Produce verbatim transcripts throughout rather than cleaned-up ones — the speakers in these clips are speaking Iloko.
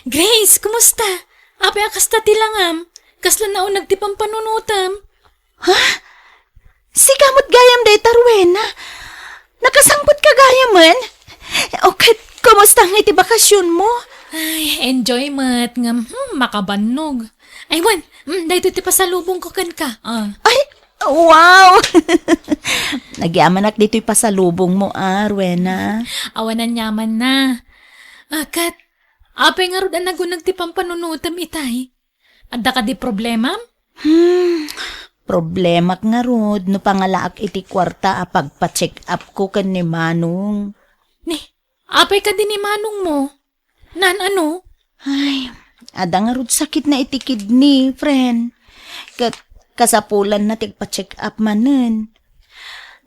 Grace, kumusta? Apay a kasta ti langam? Kasla nauneg ti pampanunotem? Ha? Sika met gayam dayta, Rowena? Nakasangpetka gayamen? O ket, kumusta ngay ti bakasionmo? Ay, enjoy met, ngem, hmm, makabannog. Ay, wen, hmm, daytoy ti pasalubongko kenka. Ah. Ay, wow! Nagyamanak ditoy pasalubongmo, ah, Rowena. Awan aniamanna. Ah, ket, apay ngarud a naguneg ti pampanunotem itay? Adda kadi problemam? Hmm, problemak ngarud no pangalaak iti kuarta a pagpa-check-upko ken ni Manong. Ni, apay kadi ni Manongmo? Naan-ano? Ay, adda ngarud sakitna iti kidney, friend. Ket kasapulanna ti agpa-check-up manen.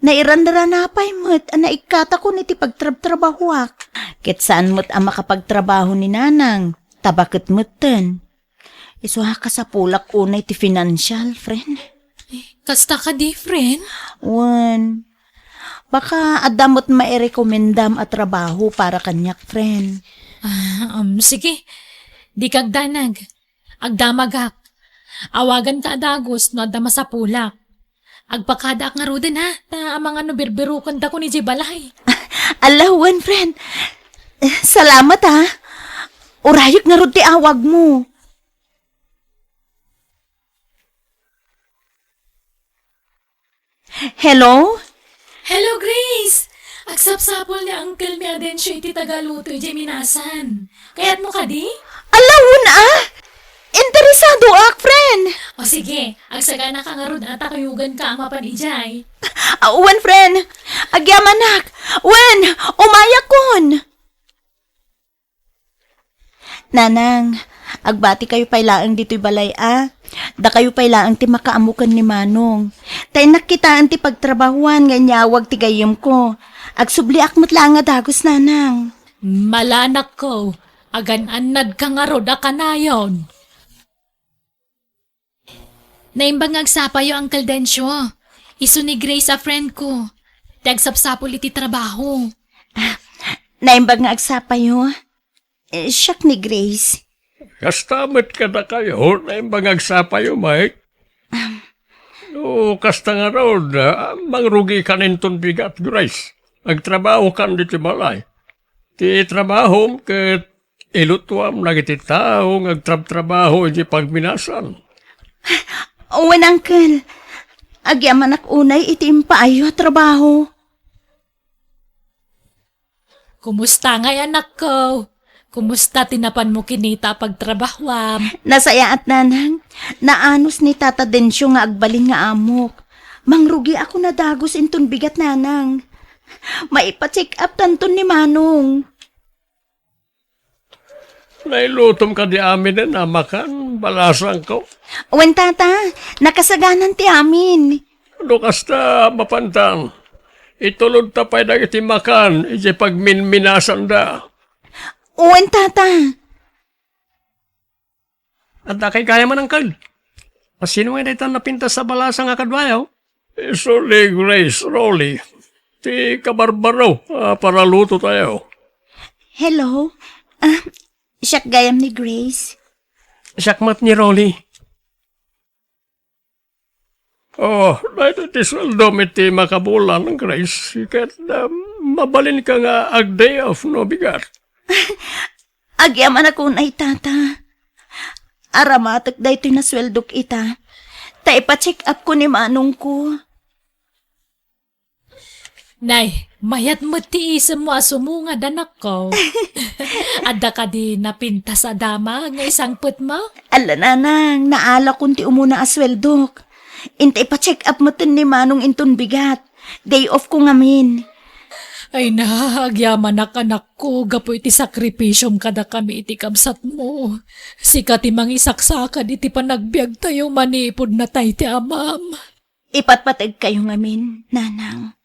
Nairanrana pay met a naikkatakon iti pagtrabtrabahoak. Ket saan met a makapagtrabaho ni Nanang, ta baket metten. Isu a kasapulak unay ti financial, friend. Kasta kadi, friend? Wen, baka adda met mairekomendam a trabaho para kaniak, friend. Ah, um, sige. Dika agdanag. Agdamagak. Awaganka a dagus no adda masapulak. Agpakadaak ngaruden, ha, ta amangan no birbirokendakon idiay balay. Ala, wen, friend. Salamat, ha. Urayek ngarud ti awagmo. Hello? Hello, Grace! Agsapsapul ni Uncle mi a Dencio iti tagaluto idiay minasan. Kayatmo kadi? Ala, wen a! Interesadoak, friend! O sige, agsaganaka ngarud a ta kuyoganka a mapan idiay. Ah, wen, friend! Agyamanak! Wen! Umayakon! Nanang, agbati kayo pay laeng ditoy balay a. Dakayo pay laeng ti makaammo ken ni Manong. Ta innak kitaen ti pagtrabahoan nga inyawag ti gayyemko. Agsubliak met laeng a dagus, Nanang. Malanakko, agan-annadka ngarud a kanayon. Naimbag nga agsapayo, Uncle Dencio. Isu ni Grace a friend ko. Ti agsapsapul iti trabaho. Ah, naimbag nga agsapayo? Eh, siak ni Grace. Kasta met kadakayo, naimbag nga agsapayo, Mike. No kasta ngarud, ah, mangrugikan inton bigat, Grace. Agtrabahokan ditoy balay. Ti trabahom ket ilutuam dagiti tao nga agtrabtrabaho iti pagminasan. Wen, Uncle. Agyamanak unay iti impaayyo a trabaho. Kumusta ngay, anakko? Kumusta ti napanmo kinita a pagtrabahoam? Nasayaat, Nanang. Naanus ni Tata Dencio nga agbalin nga amok. Mangrugiak a dagus inton bigat, Nanang. Maipa-check up tanton ni Manong. Nailutom kadi aminen a makan, balasangko? Wen, Tata, nakasaganan ti amin. No kasta, mapantan, itulodta pay dagiti makan idiay pagminminasanda. Wen, Tata. Adda kay gayamen, Uncle? Asino ngay dayta napintas a balasang a kaduayo? Isu ni Grace, Rolly. Ti kabarbaro a paraluto tayo. Hello? Ah, siak gayam ni Grace. Siak met ni Rolly. Oh, daytoy ti sueldom iti makabulan, Grace. Ket, ah, mabalinka nga ag-day off no bigat. Agyamanak unay, Tata. Aramatek daytoy nasueldok ita. Ta ipa-check up ko ni manongko. Nay, mayat met ti isemmo a sumungad, anakko. Adda kadi napintas a damag nga isangpetmo? Alla, Nanang, naalakon ti umuna a sueldok. Inta ipa-check up metten ni Manong inton bigat. Day off ko ngamin. Ay na, agyamanak, anakko, gapu iti sakripisiom kadakami iti kabsatmo. Sika ti mangisaksakad iti panagbiagtayo manipud natay ti amam. Ipatpategkayo ngamin, Nanang.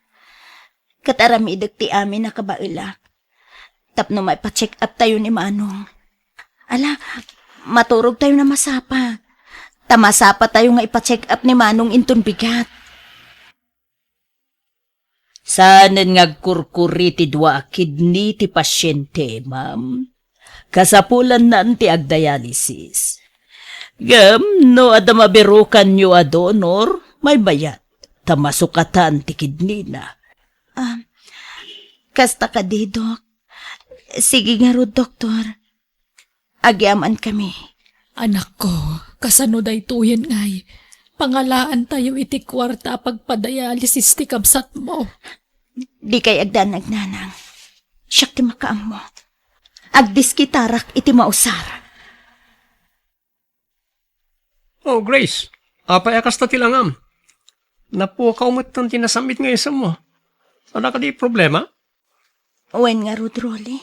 Ket aramidek ti amin a kabaelak tapno maipa-check up tayo ni Manong. Ala, maturog tayo a masapa. Ta masapa tayo nga ipa-check up ni Manong inton bigat. Saanen nga agkurkuri ti dua a kidney ti pasyente, ma'am. Kasapulannan ti agdialysis. Ngem no adda mabirukanyo a donor, maymayat, ta masukatan ti kidnina. Ah, kasta kadi, Dok. Sige ngarud, Doktor. Agyamankami. Anakko, kasano daytoyen ngay? Pangalaantayo iti kuarta a pagpadialysis ti kabsatmo. Dikay agdanag, nanang. Siak ti makaammo. Agdiskitarak iti mausar. Oh, Grace, apay a kasta ti langam? Napukaw metten ti nasam-it nga isemmo. Adda kadi problema? Wen ngarud, Rolly.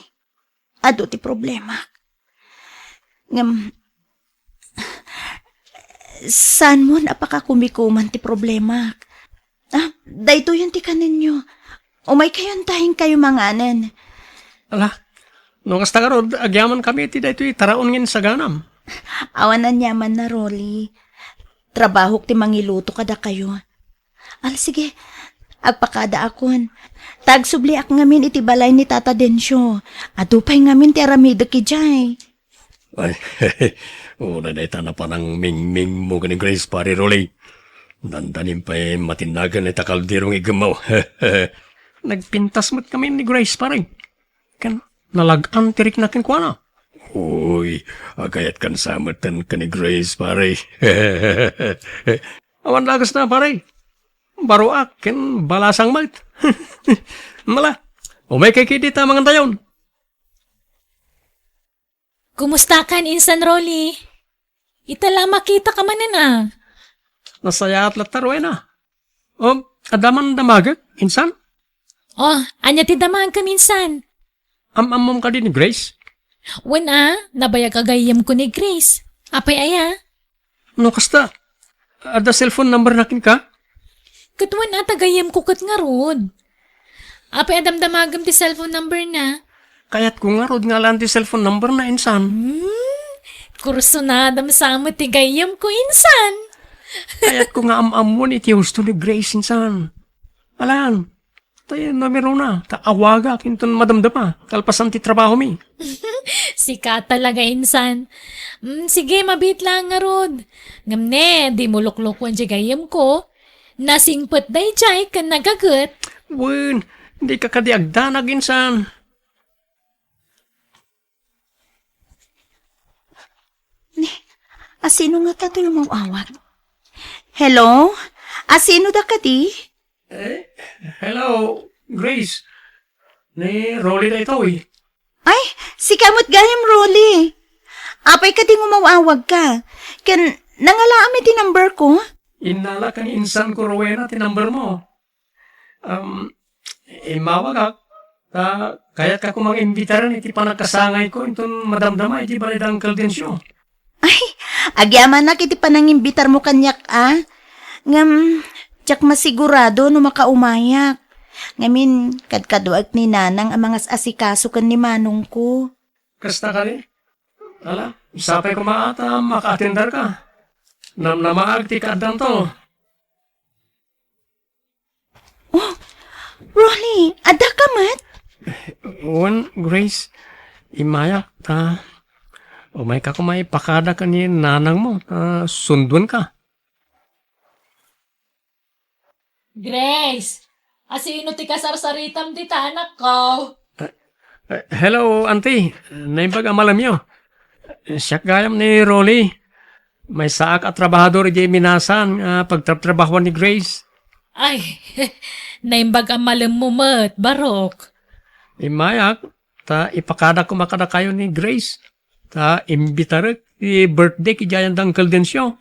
Adu ti problemak. Ngem, saanmon a pakakumikuman ti problemak. Ah, daytoyen ti kanenyo. Umaykayon ta inkayo manganen. Ala, no kasta ngarud, agyamankami iti daytoy taraon nga insaganam. Awan aniamanna, Rolly. Trabahok ti mangiluto kadakayo. Al, sige, agpakadaakon. Ta agsubliak ngamin iti balay ni Tata Dencio. Adu pay ngamin ti aramidek idiay. Ay, uray dayta napanangmingmingmo ken ni Grace, Pare Rolly. Dandanim pay matinnagan ita kaldero nga iggemmaw. Nagpintas met kami ni Grace, pare. Ken nalag-an ti rikna kenkuana. Uy, agayatkan sa metten ken ni Grace, pare. Awan dagasna, pare. Baroak ken balasang met. Mala, umaykay kadi ta mangantayon. Kumustakan, Insan Rolly? Ita la makitaka manen a. Nasayaat latta, Rowena. O, adda man damagek, Insan? O, ania ti damagem, Insan? Am-ammom kadi ni Grace? Wen a, nabayag a gayyemko ni Grace. Apay aya? No kasta, adda cellphone number na kenka? Ket wen a, ta gayyemko ket ngarud. Apay a damdamagem ti cellphone number na? Kayatko ngarud nga alaan ti cellphone number na, Insan. Hmm, kursunadam sa met ti gayyemko, Insan. Kayatko nga am-ammon iti husto ni Grace, Insan. Alaan, tay numerona, ta awagak inton madamdama, kalpasan ti trabahomi. Sika talaga, Insan. Mm, sige, mabiit lang ngarud. Ngem ne, dimo luklukuen ti gayyemko. Nasingpet daydiay ken nagaget. Wen, dika kadi agdanag, Insan. Ne, asino ngata toy umaw-awag? Hello? Asino da kadi? Eh, hello, Grace. Ni Rolly daytoy. Ay, sika met gayam, Rolly. Apay kadi nga umaw-awagka? Ken nangalaam iti number ko? Innala ken ni insanko, Rowena, ti number mo. Um, immawagak, ta kayatka koma nga imbitaren iti panagkasangayko inton madamdama iti balay da Uncle Dencio. Ay, agyamanak iti panangimbitarmo kaniak a. Ngem, diak masigurado no makaumayak. Ngamin, kadkaduaek ni Nanang a mangas-asikaso ken ni Manongko. Kasta kadi? Ala, sapay koma ta makaatenderka. Namnamaag ti kaaddanto. Oh, Rolly, adda ka met? Wen, Grace, immayak ta umayka koma ipakada ken ni nanangmo ta sunduenka. Grace, asino ti kasarsaritam dita, anakko? Eh, hello, Auntie. Naimbag a malemyo. Siak gayam ni Rolly. Maysaak a trabahador idiay minasan nga pagtrabtrabahoan ni Grace. Ay, naimbag a malemmo met, Barok. Immayak, ta ipakadak koma kadakayo ni Grace. Ta imbitarek ti birthday idiay da Uncle Dencio.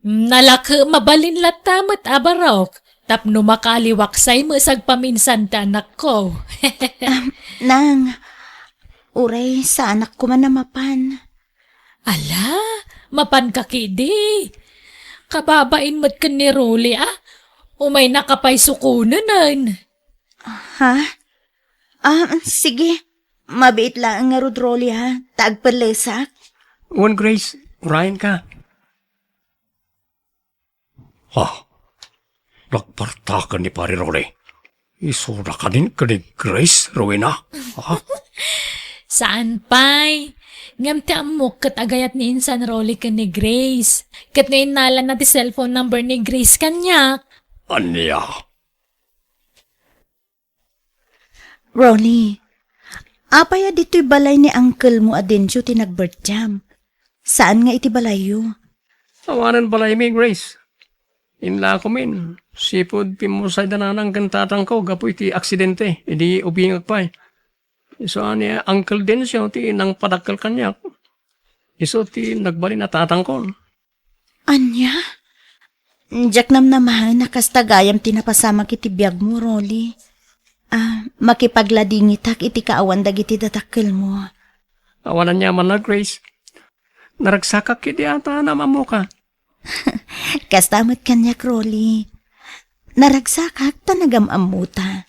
Nalaka mabalin latta met a Barok, tapno makaaliwaksay met sagpaminsan ti anakko. Am, nang, uray saanak koma a mapan. Ala, mapanka kidi. Kababain met ken ni Rolly a. Umaynaka pay sukonenen. Ha? Ah, sige. Mabiit laeng ngarud, Rolly, ha? Ta agpellesak. Wen, Grace, urayenka. Ha? Nagpartaken ni Pare Rolly. Isuna kanin ken ni Grace, Rowena? Ha? Saan pay? Ngem ti ammok ket agayat ni insan Rolly ken ni Grace. Ket no innalanna ti cellphone number ni Grace kaniak. Ania? Ronnie, apay a ditoy balay ni uncle mo a Dencio ti nagbirthday? Saan nga iti balayyo? Awanen balaymi, Grace. Inlakomin, sipud pimmusayda nanang ken tatangko gapu iti aksidente, idi ubingak pay. Isu a ni Uncle Dencio ti nangpadakkel kaniak. Isu ti nagbalin a tatangko. Ania? Diak namnamaen a kasta gayam ti napasamak iti biagmo, Rolly. Ah, makipagladingitak iti kaawan dagiti dadakkelmo. Awan aniamanna, Grace. Naragsakak idi ata naam-ammoka. Kasta met kaniak, Rolly. Naragsakak ta nagam-ammota.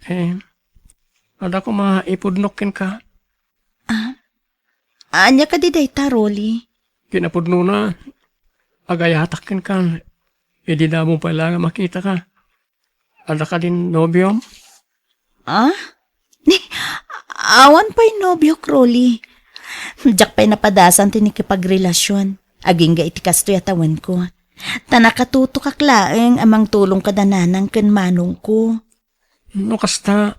Eh, adda koma ipudnok kenka. Ah, ania kadi dayta, Rolly? Kinapudnona, agayatak kenka. Idi damo pay la nga makitaka. Adda kadin nobiom? Ah? Ni, awan pay nobiok, Rolly. Diak pay napadasan ti nakipagrelasion. Agingga iti kastoy a tawenko. Ta nakatutokak laeng a mangtulong kada nanang ken manongko. No kasta,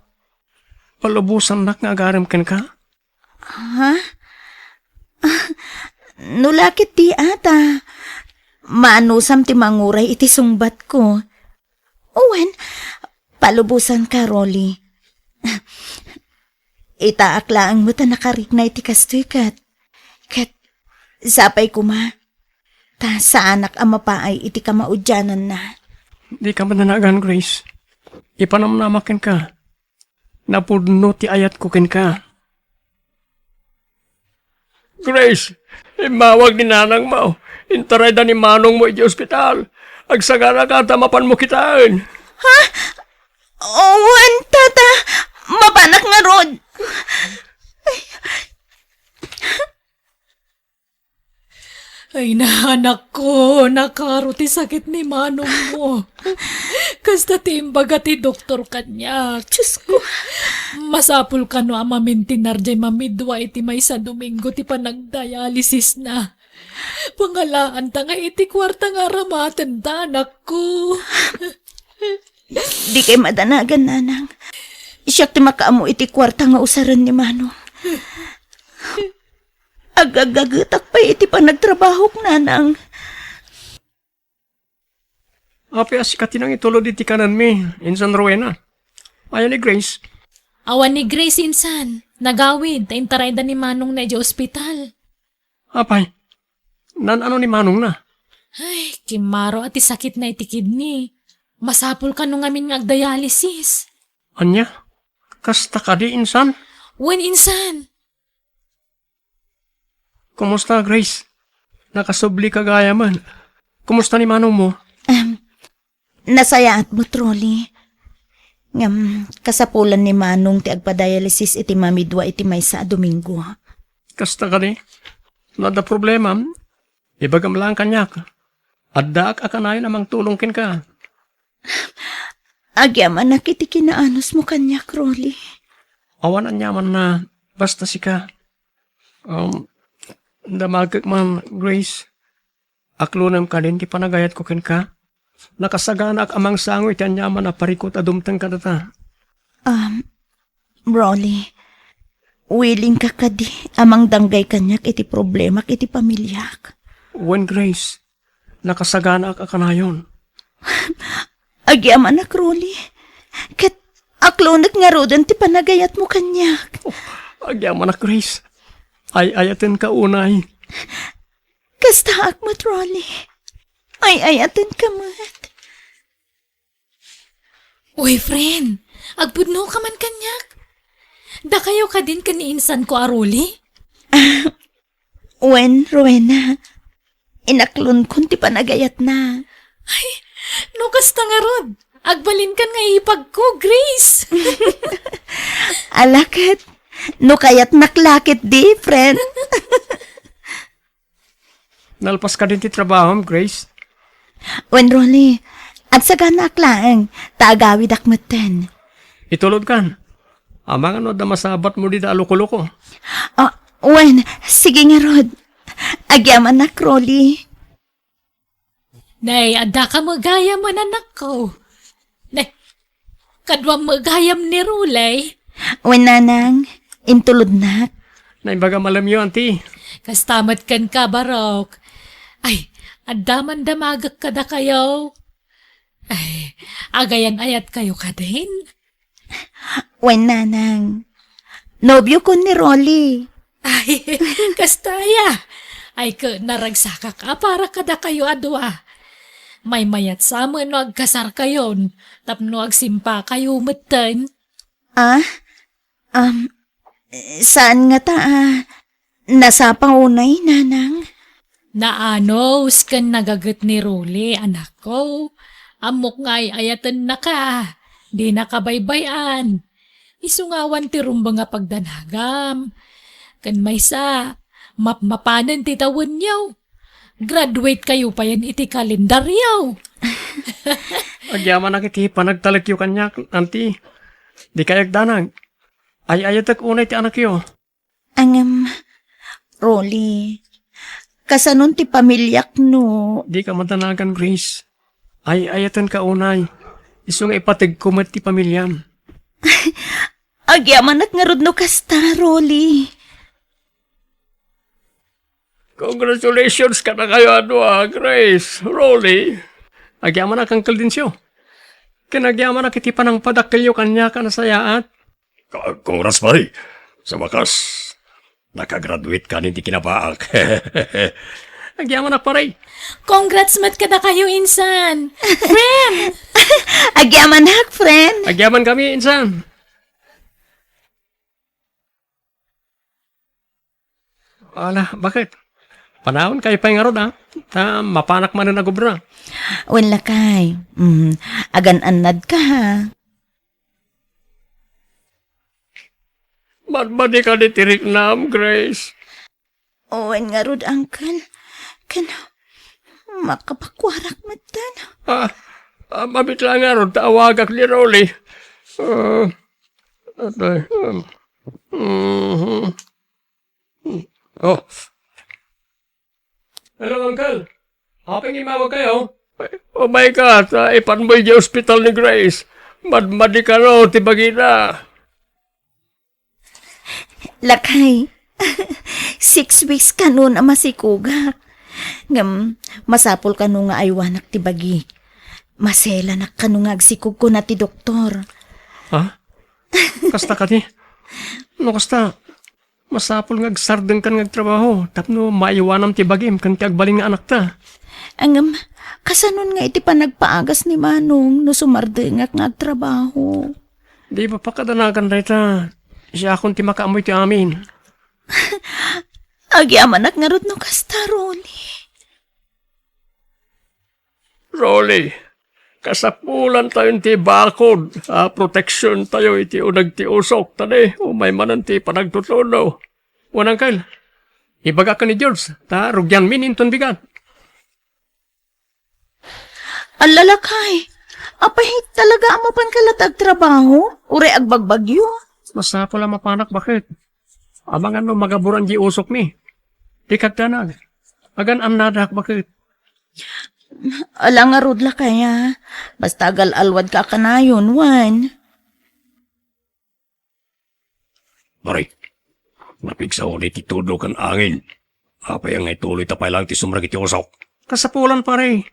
palubosannak nga agarem kenka? Ha? Ah, no la ket di ata, maanusam ti manguray iti sungbatko. Wen, palubosanka, Rolly. Itaak laeng met a nakarikna iti kastoy ket, ket sapay koma, ta saanak a mapaay iti kamaudiananna. Dika madanagan, Grace. Ipanamnamak kenka. Napudno ti ayatko kenka. Grace, immawag ni nanangmo. Intarayda ni manongmo iti ospital. Agsagana ka ta mapanmo kitaen. Ha? Wen, tata. Mapanak ngarud. Ay, na, anakko, nakaro ti sakit ni manongmo. Kasta ti imbaga ti doktor kaniak. Diyos ko. Masapul kano a mamintinar jay mamidua iti maysa a Domingo ti panagdialysisna. Pangalaanta nga iti kuarta nga aramatenda, anakko. Dikay madanagan, nanang. Siak ti makaammo iti kuarta nga usaren ni manong. Agagagetak pay iti panagtrabahok, nanang. Apay a sika ti nangitulod iti kanenmi, insan Rowena? Aya ni Grace? Awan ni Grace, insan. Nagawid, ta intarayda ni manongna idiay ospital. Apay, naan-ano ni manongna? Ay, kimmaro a ti sakitna iti kidney. Masapul kano ngamin nga agdialysis. Ania? Kasta kadi, insan? Wen, insan. Kumusta, Grace? Nakasublika gayamen. Kumusta ni manongmo? Em, nasayaat met, Rolly. Ngem, kasapulan ni manong ti agpadialysis iti mamidua iti maysa a Domingo. Kasta kadi? No adda problema, ibagam laeng kaniak. Addaak a kanayon a mangtulong kenka. Agyamanak iti kinaanusmo kaniak, Rolly. Awan aniamanna, basta sika. Um, damagek man, Grace. Aklonem kadin ti panagayatko kenka. Nakasaganaak a mangsango iti aniaman a parikut a dumteng kadata. Um, Rolly, willing ka kadi a mangdanggay kaniak iti problemak iti pamiliak? Wen, Grace, nakasaganaak a kanayon. Agyamanak, Rolly. Ket aklonek ngaruden ti panagayatmo kaniak. Oh, agyamanak, Grace. Ay-ayatenka unay. Kastaak met, Rolly. Ay-ayatenka met. Uy, friend, agpudno ka man kaniak? Dakayo kadin ken ni insanko a Rolly? Wen, Rowena, inaklonkon ti panagayatna. Ay, no kasta ngarud, agbalinkan nga ipagko, Grace. Ala ket, no kayatnak la ketdi, friend. Nalpas kadin ti trabahom, Grace? Wen, Rolly, agsaganaak laeng, ta agawidak metten. Itulodkan. Amangan no adda masabatmo dida a loko-loko. Ah, Wen, sige ngarud. Agyamanak, Rolly. Nay, adda ka met gayam, anakko. Nay, kaduam met gayam ni Rolly. Wen, nanang, intulodnak. Naimbag a malemyo, anti. Kasta met kenka, Barok. Ay, adda man damagek kadakayo. Ay, agayan-ayatkayo kadin? Wen, nanang. Nobiokon ni Rolly. Ay, kasta aya. Ay, ket naragsakak a para kadakayo a dua. Maymayat sa met no agkasarkayon, tapno agsimpakayo metten. Ah? Um, saan ngata a nasapa unay, nanang? Naanos ken nagaget ni Rolly, anakko. Ammok nga ay-ayatennaka. Dinaka baybay-an. Isu nga awan ti rumbeng a pagdanagam. Ken maysa, mapmapanen ti tawenyo. Graduate kayo payen iti kalendaryo. Agyamanak iti panagtalekyo kaniak, anti. Dikay agdanag. Ay-ayatek unay ti anakyo. Ngem, Rolly, kasanon ti pamiliak no? Dika madanagan, Grace. Ay-ayatenka unay. Isu nga ipategko met ti pamiliam. Agyamanak ngarud no kasta, Rolly. Congratulations kadakayo a dua, Grace, Rolly. Agyamanak, Uncle Dencio. Ken agyamanak iti panangpadakkelyo kaniak a nasayaat. Ka-, congrats, pare. Sa bakas, nakagraduate ka nin ti kinabaak. Agyamanak, pare. Congrats met kadakayo, insan. Friend! Agyamanak, friend. Agyaman kami, insan. Ala, bakit? Panaonkayo pay ngarud, a. Ta mapanak manen agubra. Wen, lakay. Mm, agan-annadka, ha? Madmadi kadi ti riknam, Grace? Wen ngarud, uncle. Ken makapakuarak metten. Ah, ah, mabit la ngarud ta awagak ni Rolly. Ah, atay, um, mhm. Oh. Hello, Uncle. Apay nga immawagkayo? Oh my God, ah, ipanmo idiay ospital ni Grace. Madmadi kano ti bagina. Lakay, six weeks kano a masikogak. Ngem, masapul kano nga aywanak ti bagik. Maselanak kano nga agsikog, kuna ti doktor. Ha? Kasta kadi? No kasta, masapul nga agsardengkan nga agtrabaho tapno maaywanam ti bagim ken ti agbalin nga anakta. Ngem, kasanon nga iti panagpaagas ni Manong no sumardengak nga agtrabaho? Di ba pakadanagan dayta? Siakon ti makaammoy ti amin. Agyamanak ngarud no kasta, Rolly. Rolly, kasapulantayon ti bakod a proteksiontayo iti uneg ti usok, ta di umay manen ti panagtutudo. Wen, Uncle, ibagak ken ni George, ta rugianmin inton bigat. Ala, lakay, apay, talaga a mapanka la ta agtrabaho? Uray agbagbagyo? Masapul a mapanak, baket? Amangan no magaburan di usokmi. Dika agdanag. Agan-annadak, baket? Ala ngarud, lakay, a. Basta agal-alwadka a kanayon, wen. Pare, napigsa unay ti tudo ken angin. Apay nga ituloyta pay laeng ti sumrek iti usok? Kasapulan, pare.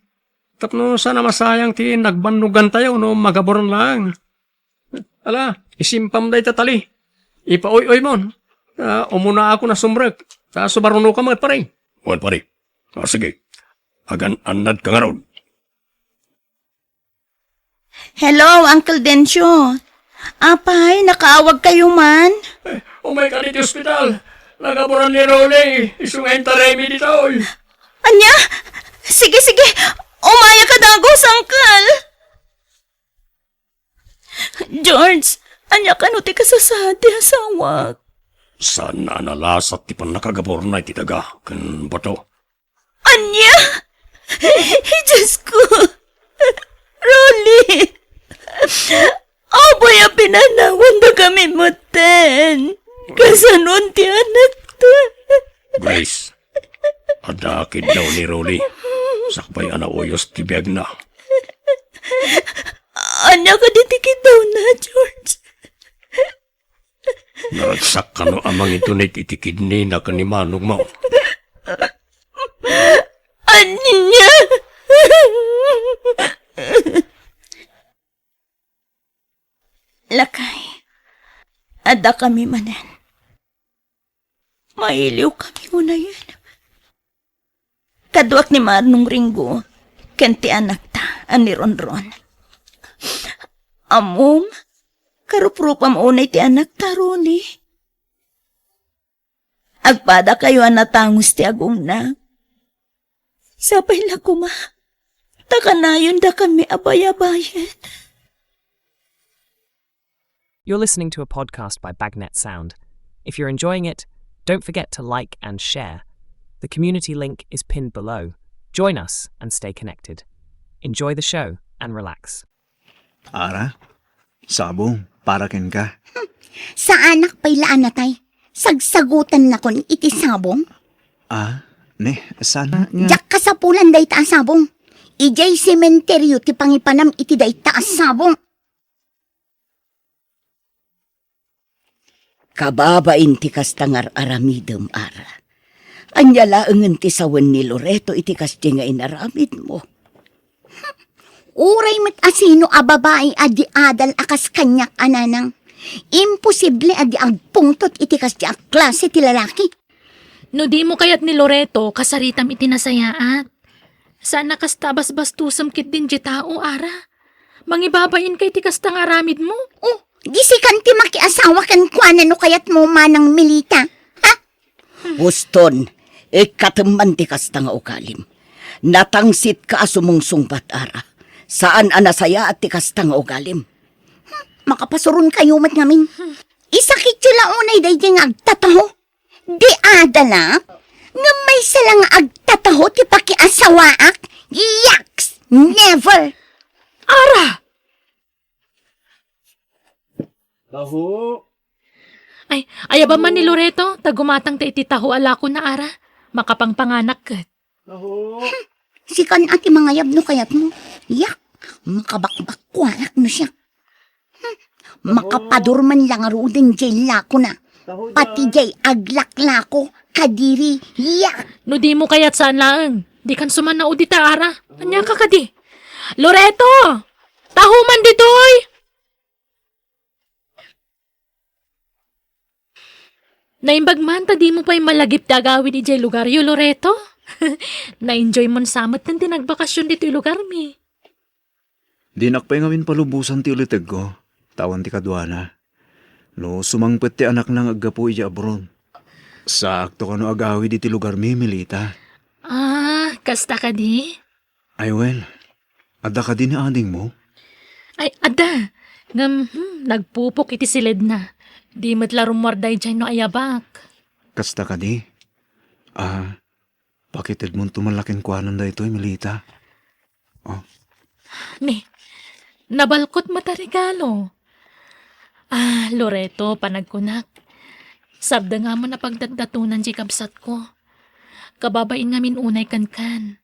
Tapno saan a masayang ti nagbannogantayo no magaburan laeng. Ala, isimpam dayta tali. Ipaoy-oymon. Ta umunaakon a sumrek. Ta sumarunoka met, pare. Wen, pare. Ah, sige. Agan-annadka ngarud. Hello, Uncle Dencio. Apay, nakaawagkayo man? Eh, umay kadi ti ospital. Nagaburan ni Rolly. Isu nga intaraymi ditoy. Ania? Sige, sige. Umaya ka dagus, Uncle. George, ania kano ti kasasaad ti asawak? Saan a nalasat ti pannakagaburna iti daga ken bato. Ania? Diosko! Rolly! Apay a pinanawandakami metten? Kasanon ti anak Grace, adda kiddaw ni Rolly. Sakbay a nauyos ti biagna. Ania kadi ti kiddawna, George? Naragsak kano a mangitunit iti kidneyna ken ni manongmo. Ania? Lakay, adda kami manen. Mailiw kami unayen. Kaduak ni Manong Ringo ken ti anakta a ni Ronron. Ammom, karuprupam unay ti anakta, Ronnie. Agpadakayo a natangus ti agongna. Sapay la koma, ta kanayonda kami a bayabayen. You're listening to a podcast by Bagnet Sound. If you're enjoying it, don't forget to like and share. The community link is pinned below. Join us and stay connected. Enjoy the show and relax. Ara, sabong, para kenka. Saanak pay la a natay. Sagsagutannakon iti sabong. Ah, ne, sana nga. Diak kasapulan dayta a sabong. Idiay sementerio ti pangipanam iti dayta a sabong. Kababain ti kasta nga ar-aramidem, Ara. Ania laengen ti sawen ni Loreto iti kasdi nga inaramidmo? Uray met a sino a babai a di adal a kas kaniak a nanang. Imposible a di agpungtot iti kasdi a klase ti lalaki. No dimo kayat ni Loreto, kasaritam iti nasayaat. Saan a kasta a basbastusem ketdin diay tao, Ara. Mangibabainka iti kasta nga aramidmo. Oh, di sikan ti makiasawa kenkuana no kayatmo manang Melita. Ha? Huston, ikkatem man ti kasta nga ugalim. Natangsitka a sumungsungbat, Ara. Saan a nasayaat ti kasta nga ugalim. Makapasuronkayo met ngamin. Isakityo la unay daydiay nga agtataho. Di adalak? Ngem maysa la nga agtataho ti pakiasawaak? Yaks! Never! Ara! Taho! Ay, ayaba man ni Loreto, ta gumatangta iti taho a lakona, Ara. Makapangpanganak ket. Taho! Sikan a ti mangayab no kayatmo. Yak, makabakbakkuanak no siak. Makapadurman la ngaruden diay lakona. Pati diay aglaklako, kadiri, ya! No dimo kayat saan laeng, dikan sumanao dita, Ara. Ania ka kadi? Loreto! Tahuman ditoy! Naimbag man ta dimo pay malagip ti agawid idiay lugaryo, Loreto. Na-enjoy mon sa met ti nagbakasyon ditoy lugarmi. Dinak pay ngamin palubosan ti ulitegko, ta awan ti kaduana. No sumangpet ti anakna nga aggapu idiay abroad. Saakto kano agawid iti lugarmi, Melita. Ah, kasta kadi? Ay wen, adda kadi ni adingmo? Ay, adda. Ngem, hmm, nagpupok iti siledna. Di met la rummuar daydiay no ayabak. Kasta kadi? Ah, Pakitedmonto man la kenkuana daytoy, Melita. Oh. Ni, nabalkot met a regalo. Ah, Loreto, panagkunak. Sardengam a pagdatdatonan diay kabsatko. Kababain ngamin unay kenkan.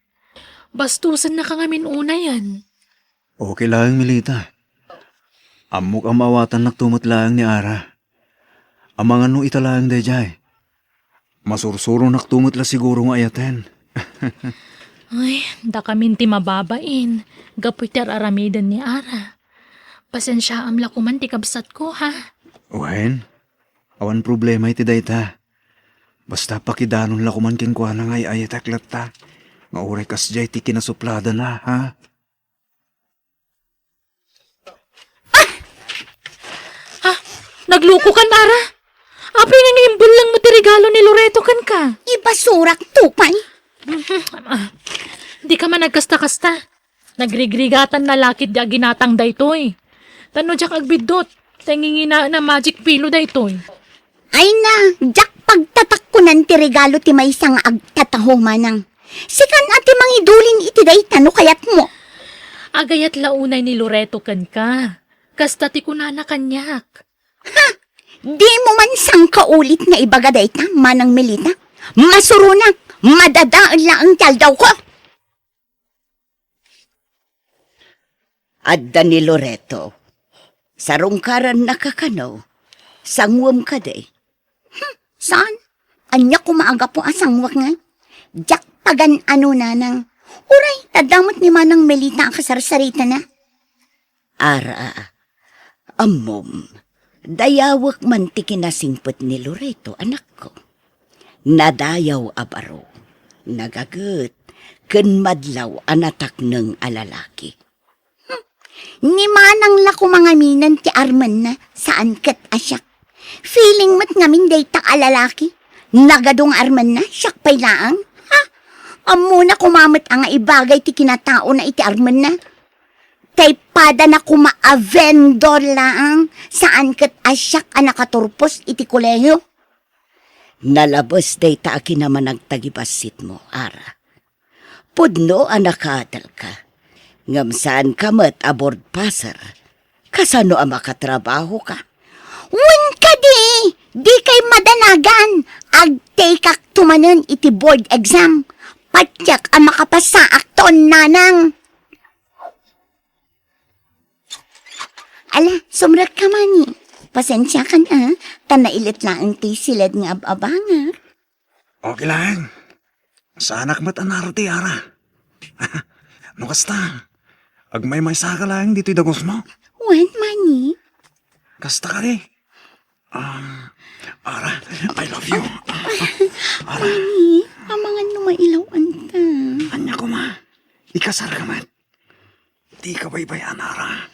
Bastosennaka ngamin unayen. Okay laeng, Melita. Ammok a maawatannakto met laeng ni Ara. Amangan no ita laeng daydiay. Masursuronakto met la siguro nga ayaten. Ay, dakamin ti mababain, gapu iti ar-aramiden ni Ara. Pasensiaam la koman ti kabsatko, ha? Wen, awan problema iti dayta. Basta pakidanon la koman kenkuana nga ay-ayatek latta, nga uray kasdiay ti kinasupladana, ha? Ah! Ah! Naglukokan, Ara? Apay nga nga imbellengmo ti regalo ni Loreto kenka? Ibasurak, Tupay. Ah, dika man agkasta-kasta. Nagrigrigatanna la ketdi a ginatang daytoy. Tapno diak agbiddut, ta inginginaen a magic pillow daytoy. Ay na, diak pagtatakkonan ti regalo ti maysa nga agtataho manang. Sikan a ti mangidulin iti dayta no kayatmo. Agayat la unay ni Loreto kenka. Kasta ti kunana kaniak. Ha! Dimo man sangkaulit nga ibaga dayta, Manang Melita. Masuronak, madadael laeng ti aldawko. Adda ni Loreto. Sarungkarannaka kano? Sanguem kadi? Hmm, saan? Ania koma a gapu a sanguek ngay? Diak pagan-ano, nanang. Uray, adda met ni Manang Melita a kasarsaritana. Ara, ammom, dayawek man ti kinasingpet ni Loreto, anakko. Nadayaw a baro, nagaget, ken madlaw a natakneng a lalaki. Hmm. Ni manang la koma ngamin ti armenna, saan ket a siak. Feeling met ngamin dayta a lalaki. Nagadu nga armenna, siak pay laeng. Ha? Ammona koma met a nga ibagay ti kinataona iti armenna. Tay padana koma a vendor laeng, saan ket a siak a nakaturpos iti kolehio. Nalabes dayta a kinamanagtagibassit mo, Ara. Pudno a nakatelka, ngem saanka met a board passer. Kasano a makatrabahoka? Wen kadi, dikay madanagan. Agtekak to manen iti board exam. Patiek a makapasaakton, nanang. Ala, sumrekka, Mani. Pasensiakan, a, ta nailet laeng ti siled nga ab-abangak. Okay laeng. Saanak met a narati, Ara. No kasta, agmaymaysaka laeng ditoy dagusmo? Wen, Mani. Kasta kadi. Um, Ara, I love you. Ara. Mani, amangan no mailaw-anta. Ania koma? Ikasarka met. Dika baybay-an, Ara.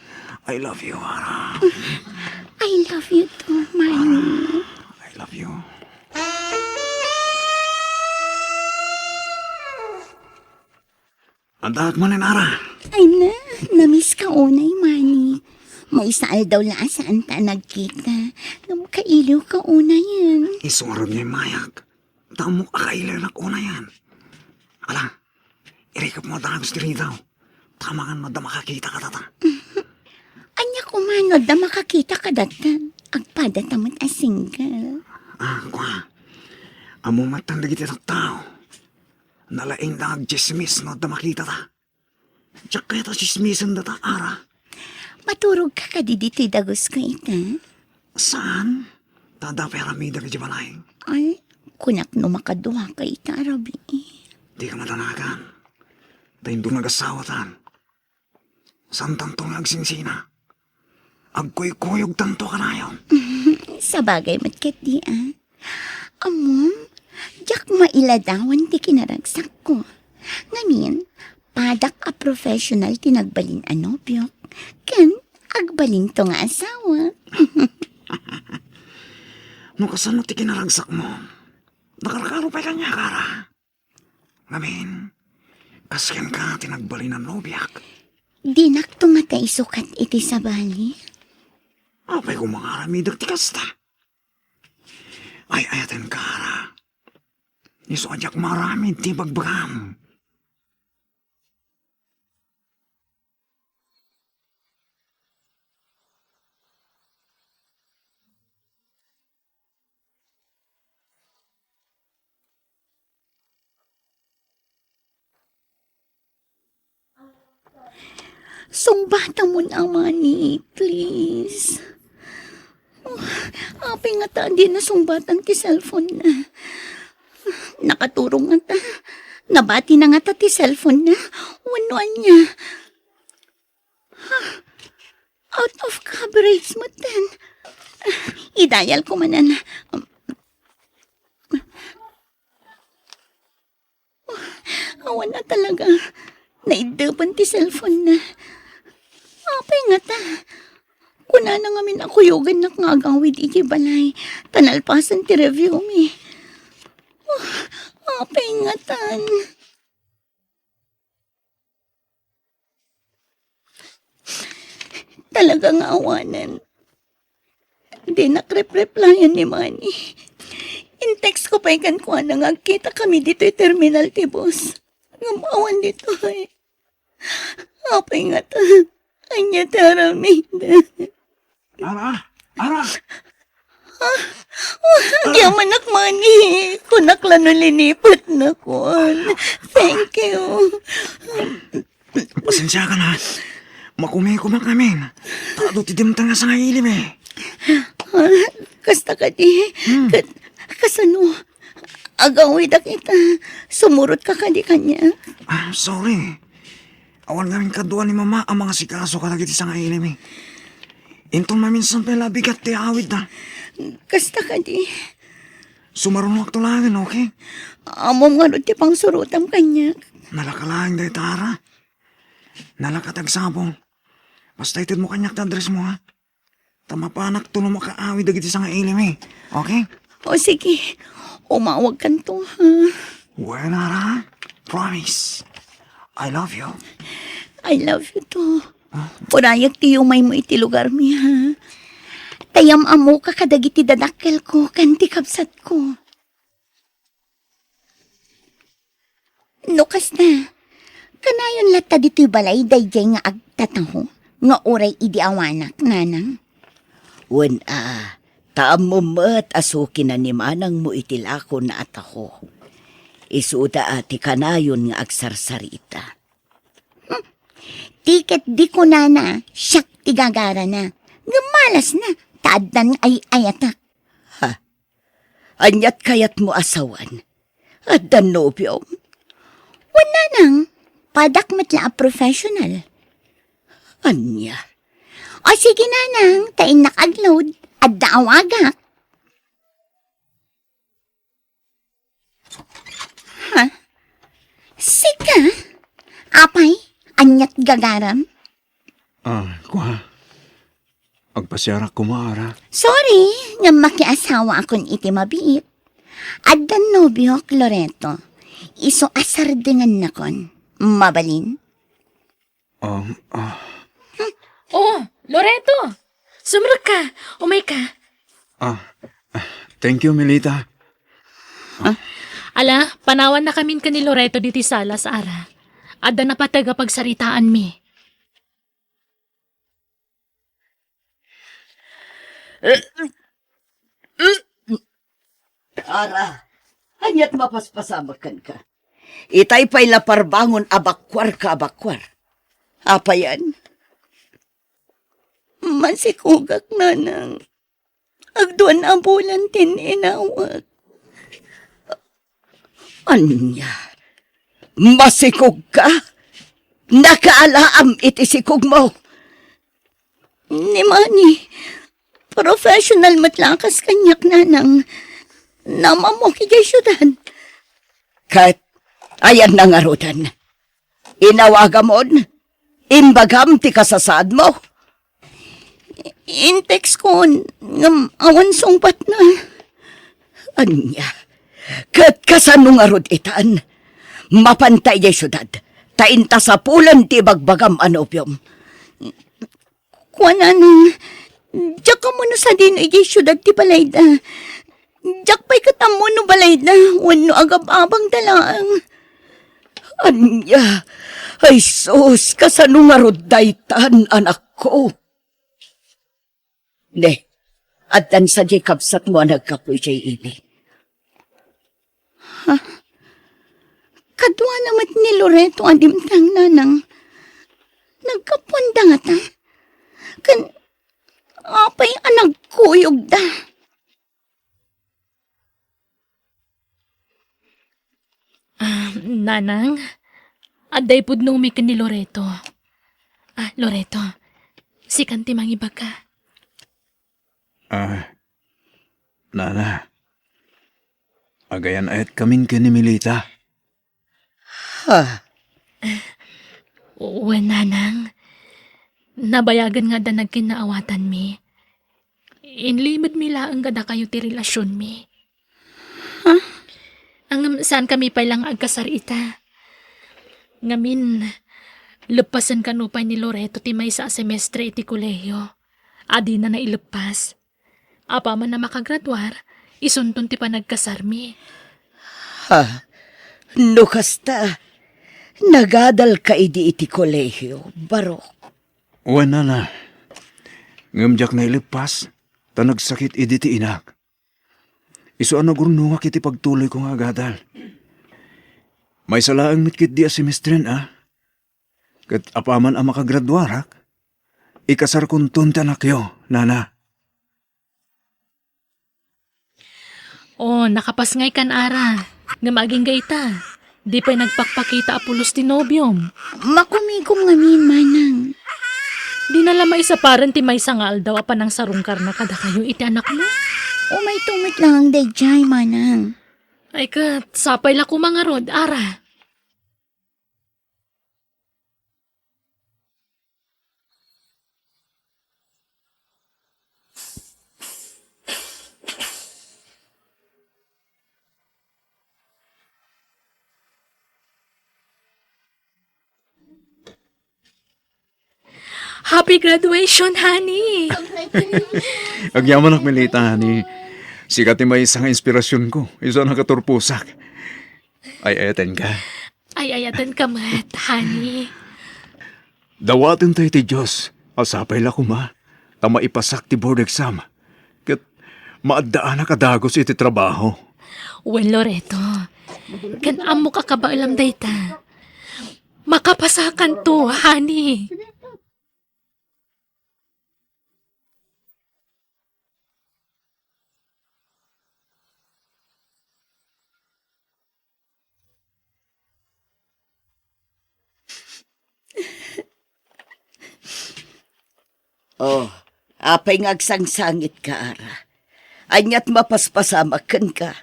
I love you, Ara. I love you too, Mani. I love you. Addaak manen, Ara. Ay na, namiss ka unay, Mani. Maysa aldaw la a saanta a nagkita. Ngem kailiw ka unayen. Isu ngarud nga immayak. Ta ammok a kailiwnak unayen. Ala, irikep mo a dagus ti ridaw. Ta amangan no adda makakita kadata. Ania koma no adda makakita kadata? Agpadata met a single. Ah, kua. Ammom met dagiti tattao. Nalaingda nga agtsismis no adda makitata. Diak kayat a tsismisendata, Ara. Maturogka kadi ditoy dagusko ita? Saan? Ta adda pay aramidek idiay balay. Ay, kunak no makaduaka ita a rabii. Dika madanagan. Ta inton agasawatan, saantanto nga agsingsina. Agkuykuyogtanto kanayon. Sabagay met ketdi, a. Ammom, diak mailadawan ti kinaragsakko. Ngamin, padak a professional ti nagbalin a nobiok, ken agbalinto nga asawa. No kasano ti kinaragsakmo, nakarkaro pay kaniak, Ara. Ngamin, kas kenka ti nagbalin a nobiak. Dinakto ngata isukat iti sabali? Apay koma nga aramidek ti kasta? Ay-ayatenka, Ara. Isu a diak maaramid ti ibagbagam. Sungbatamon a, Mani, please. Oh, apay ngata a dina sungbatan ti cellphone na? Nakaturog ngata? Nabatina ngata ti cellphone na? Wenno ania? Out of coverage metten. I-dial ko manen. Awan a talaga. Naiddepen ti cellphone na. Apay ngata? Kunana ngamin a kuyogannak nga agawid idiay balay. Ta nalpasen ti review mi. Apay ngatan? Talaga nga awanen. Dinak rep-replyan ni Manny. In-text ko pay kenkuana nga agkitakami ditoy terminal ti bus. Ngem awan ditoy. Apay ngata, ania ti aramid? Ara! Ara! Agyamanak, Manny. Kunak la no linipatnakon. Thank you. Pasensiakan, ha. Makumikumak amin. Ta adu ti dimteng a sangailim, eh. Ah, kasta kadi. Hmm. Ka-, kasano? Agawidak ita. Sumurotka kadi kaniak. I'm sorry. Awan ngamin kadua ni Mama a mangasikaso kadagiti sangailim, eh. Inton maminsan pay la bigat ti awidda. Kasta kadi. Sumarunoakto laengen, okay? Ammom ngarud ti pangsurotam kaniak. Nalaka laeng dayta, Ara. Nalaka ti agsapul. Basta itedmo kaniak ti addressmo, ha? Ta mapanakto no makaawid dagiti sangailim, eh. Okay? O, sige. Umawagkanto, ha? Well, Ara, promise. I love you. I love you too. Urayak ti yumaymo iti lugarmi, ha? Ta yam-ammoka kadagiti dadakkelko ken ti kabsatko. No kasta, kanayon latta ditoy balay daydiay nga agtataho nga uray idi awanak, nanang? Wen a, ta ammom met a sukinan ni manangmo iti lakona a taho. Isuda a ti kanayon nga agsarsarita. Hmm. Ti ket di kunana, siak ti gagarana. Ngem malasna, ta addan ay-ayatak. Ha? Aniat kayatmo a sawen? Adda nobiom? Wen, nanang, padak met la a professional. Ania? O sige, nanang, ta innak agload, adda awagak. Ha? Sika? Apay, aniat gagaram? Ah, kua. Agpasiarak koma, Ara. Sorry, ngem makiasawaakon iti mabiit. Addan nobiok, Loreto. Isu a sardengannakon. Mabalin? Um, ah. Hmm. Oh, Loreto! Sumrekka! Umayka! Ah, ah, thank you, Melita. Ah. Ala, panawannakamin ken ni Loreto ditoy sala, Ara. Adda napateg a pagsaritaanmi. Ara, aniat mapaspasamak kenka? Itay pay la parbangon a bakuarka a bakuar. Apayen? Masikugak, nanang. Agduan a bulan ti inawak. Ania? Masikogka? Nakaalaam iti sikogmo? Ni Manny, professional met la kas kaniak, nanang. Naam-ammok idiay siudad. Ket ayanna ngaruden? Inawagamon? Imbagam ti kasasaadmo? Intextkon, ngem awan sungbatna. Ania? Ket kasano ngarud itan? Mapanta idiay siudad, ta inta sapulen ti ibagbagam a nobiom. Kuanana, diak ammo no sadino idiay siudad ti balayda. Diak pay ket ammo no balayda wenno agab-abangda laeng. Ania? Ay sus, kasano ngarud daytan, anakko? Ne, addan sadiay kabsatmo a naggapu idiay ili. Ha? Kaduana met ni Loreto a dimteng, nanang. Naggapuanda ngata? Ken apay a nagkuyogda? Ah, nanang, adda ipudnomi ken ni Loreto. Ah, Loreto, sikan ti mangibaga. Ah, nana, agayan-ayatkamin ken ni Melita. Ha? Wen, nanang, nabayagen nga adda nagkinnaawatanmi. Inlimedmi laeng kadakayo ti relasionmi. Ha? Ngem saankami pay la nga agkasar ita. Ngamin, leppasen kano pay ni Loreto ti maysa a semestre iti kolehiyo a dina naileppas. Apaman a makagraduar, isunton ti panagkasarmi. Ha? No kasta, nagadalka idi iti kolehiyo, Barok? Wen, nana. Ngem diak naileppas. ta nagsakit idi ti inak. Isu a nagurnongak iti pagtuloyko nga agadal. Maysa laeng met ketdi a semestren a. Ket apaman a makagraduarak, ikasarkonton ti anakyo, nana. Oh, nakapasngaykan, Ara. Ngem agingga ita, di pay nagpakpakita a pulos ti nobiom. Makumikom ngamin, manang. Dina la maisaparen ti maysa nga aldaw a panangsarungkarna kadakayo iti anakmo? Umayto met laeng daydiay, manang. Ay ket, sapay la koma ngarud, Ara. Happy graduation, honey! Agyamanak, Melita, honey. Sika ti maysa nga inspirasionko, isu a nakaturposak. Ay-ayatenka. Ay-ayatenka met, honey. Dawaten tayo ti Dios a sapay la koma ta maipasak ti board exam. Ket maaddaanak a dagus iti trabaho. Wen, Loreto, ken ammok a kabaelam dayta. Makapasakanto, honey. Oh, apay nga agsangsangitka, Ara? Ania ti mapaspasamak kenka?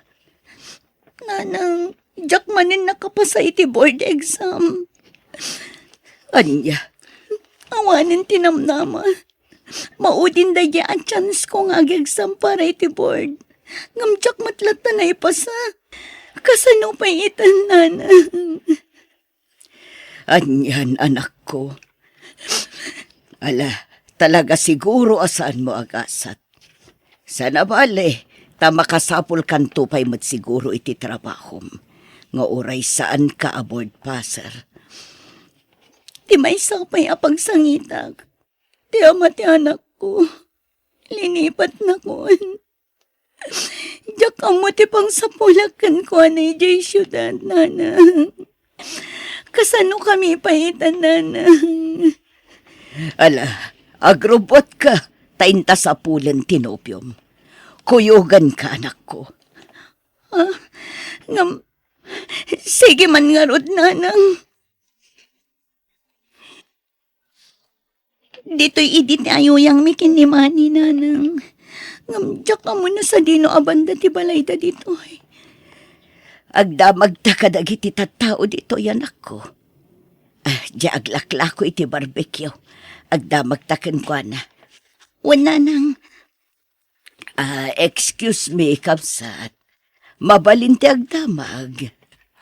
Nanang, diak manen nakapasa iti board exam. Ania? Awanen ti namnama. Maudin daydiay a chance ko nga ag-exam para iti board. Ngem diak met latta naipasa. Kasano pay ita, nanang? Anian, anakko. Ala, talaga siguro a saanmo a gasat. Saan a bale, ta makasapulkanto pay met siguro iti trabahom, nga uray saanka a board passer. Ti maysa pay a pagsangitak, ti ama ti anakko, linipatnakon. Diak ammo ti pangsapulak kenkuana idiay siudad, nanang. Kasanokami pay ita, nanang? Ala, agrubbuatka, ta inta sapulen ti nobiom. Kuyoganka, anakko. Ah, ngem, sige man ngarud, nanang. Ditoy idi ti ayuyangmi ken ni Manny, nanang. Ngem diak ammo no sadino a banda ti balayda ditoy. Agdamagta kadagiti tattao ditoy, anakko. Ah, diay aglaklako iti barbecue. Agdamagta kenkuana. Wen, nanang. Ah, excuse me, kabsat. Mabalin ti agdamag.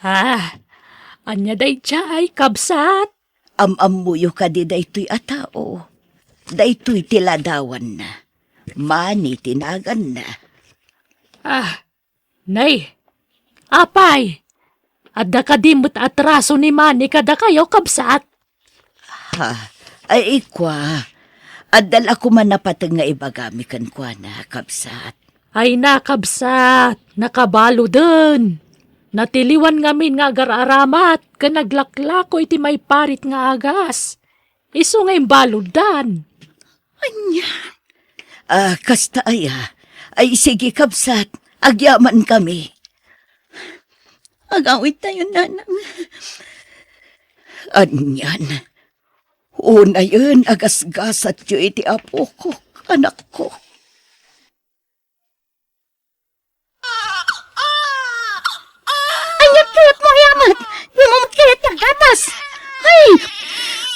Ah, ania daydiay, kabsat? Am-ammoyo kadi daytoy a tao? Daytoy ti ladawanna. Manny ti naganna. Ah, nay, apay? Adda kadi met atraso ni Manny kadakayo, kabsat? Ha, ay, ikua, adda la koma napateg nga ibagami kenkuana, kabsat. Ay na, kabsat, nakabaluden. Natiliwan ngamin nga agar-aramat ken naglaklako iti maiparit nga agas. Isu nga imbaluddan. Ania? Ah, kasta aya. Ay, sige, kabsat. Agyamankami. Agawidtayon, nanang. Anian? Unayen a gasgasatyo iti apokok, anakko. Ania ti kayatmo, Ay Amat? Dimo met kayat ti aggatas? Ay!